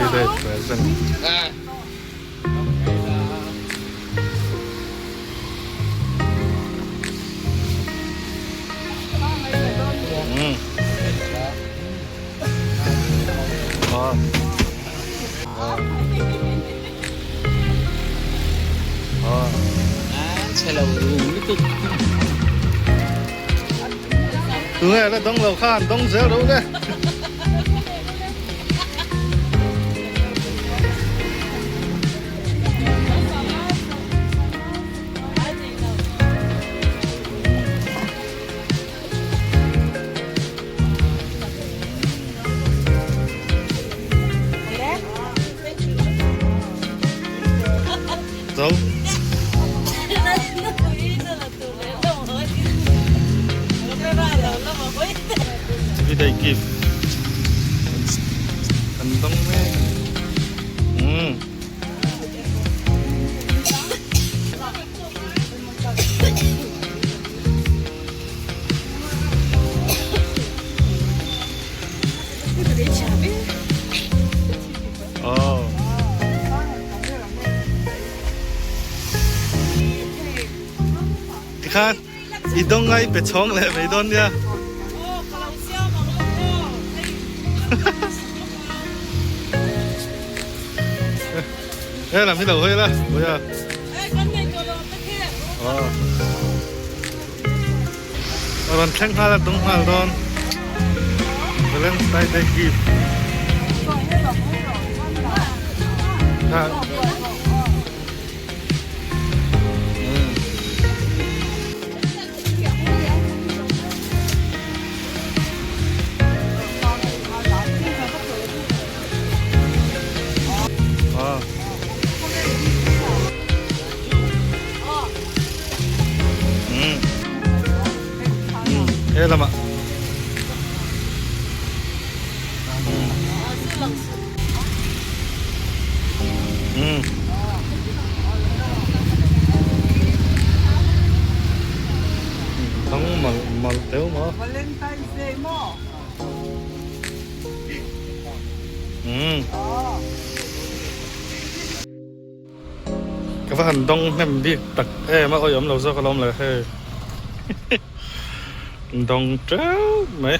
Birthday present. Mm. Oh. Oh. Oh. Chhelo lutuk. Tunge la dawng lo khan dawng zel ro le. Zo. Birthday gift. An dawng mek. Umm. Oh. Tikhan i dawng ngai pe chhawng leh mai dawn nia. He lam hi lo hawi la, hawi a. A rawn thleng nghal a dawng nghal dawn. Valentine Day gift. He lamah Thang malh malh deuh maw. Valentine's Day maw. Ka va han dawng hnem bik tak em a, awi awm lo zawk alawm le hei dawng teuh mai.